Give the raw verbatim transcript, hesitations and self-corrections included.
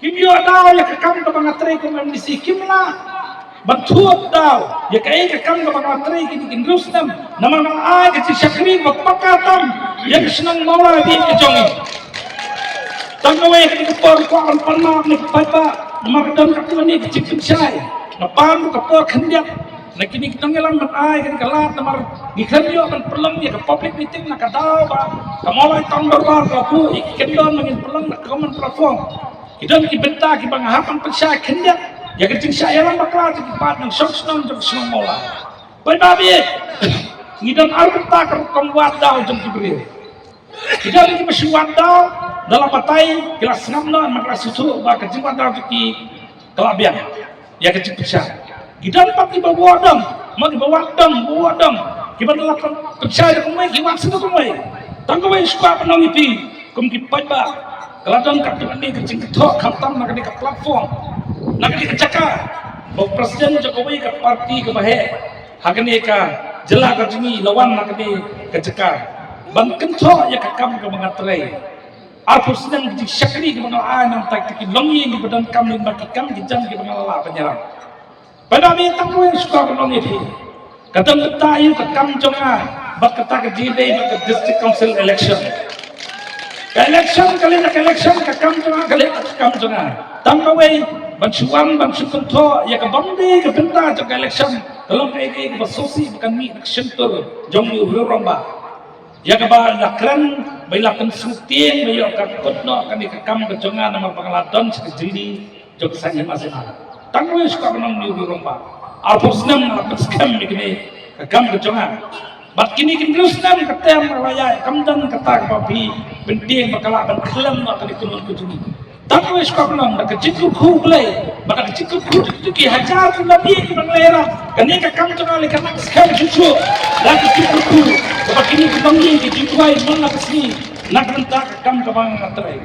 Kim ïoh daw ïa ka kam kaba nga trei kum MDC, kim lah ban thut daw ïa kaei ka kam kaba nga trei kine ki hynriew snem. Namar nga ai ka jingshakri ba paka tam ïa ka shnong Mawlai ba ïeit ka jong ngi. Tang kawei, ha kane ka por kwah ban pan map na ki paidbah namar ka don katto katne ka jingpynshai. Nga pan ka por khyndiat na kine ki nongïalam ban ai kane ka lad namar ngi khlem ïoh ban pynlong ïa ka public meeting na ka daw ba ka Mawlai Town Dorbar ka buh ïa ki kyndon ba ngin pynlong na ka common platform. Ki don ki bynta kiba nga hap ban pynshai khyndiat ïa ka jingshah ïalam bakla jong ki paid nongshong shnong jong ka shnong Mawlai. Paidbah ba ïeit, ngi don ar bynta ka rukom wad daw jong ki briew. Ki don kiba shu wad daw da la batai, ki la sngap noh, namar ki la sngewthuh ba ka jingwad daw jong ki ka la biang ïa ka jingpynshai. Ki don pat kiba wad dong, ma kiba wad dong, ba wad dong, kiba la pynshai da kumwei, ki wad shuh da kumwei. Tang kawei shu kwah ban ong ïa phi kum ki paidbah, ka la don katto katne ka jingkynthoh khamtam na kane ka platform, na kane ka jaka ba u president jong kawei ka party kaba heh ha kane ka jylla ka jong ngi la wan na kane ka jaka ban kynthoh ïa ka kam kaba nga trei. Arphew snem ka jingshakri kaba nga la ai, nangta ki longïing kiba donkam lyngba ki kam ki jam kiba nga la lah ban ïarap. Paidbah, tang kawei shu kwah ban ong ïa phi, ka dang kata aïu ka kam jong nga bad kata ka jingïadei bad ka District Council election? Ka election ka leit da ka election, ka kam jong nga ka leit da ka kam jong nga. Tang kawei ban shu wan ban shu kynthoh ïa ka bym dei ka bynta jong ka election, ka long kaei kaei kaba sngewsih ba kan mih na ka shyntur jong u briew rangbah. Ïa kaba la kren ba la pynsngewtieng ba ïoh ka kut noh kane ka kam ka jong nga namar ba nga la don sha ka jingli jong ka saiñ hima saiñ na. Tang kawei shu kwah ban ong ïa u briew rangbah, arphew snem nga la pynskhem ïa kane ka kam ka jong nga. Bad kine ki hynriew snem ka term ka la ïaid, kam don kata kaba phi pyntieng ba ka lah ban khlem noh kane ka kynhun ka jong ngi. Tang kawei shu kwah ban ong, da ka jingkyrkhu U Blei bad da ka jingkyrkhu jong ki hajar ki longïing kiba ngi la ïarap, kane ka kam jong nga la ka nang skhem shuh shuh. Da ka jingkyrkhu kaba kine ki longïing ki jingduwai man la ka sngi na ka bynta ka kam kaba nga trei.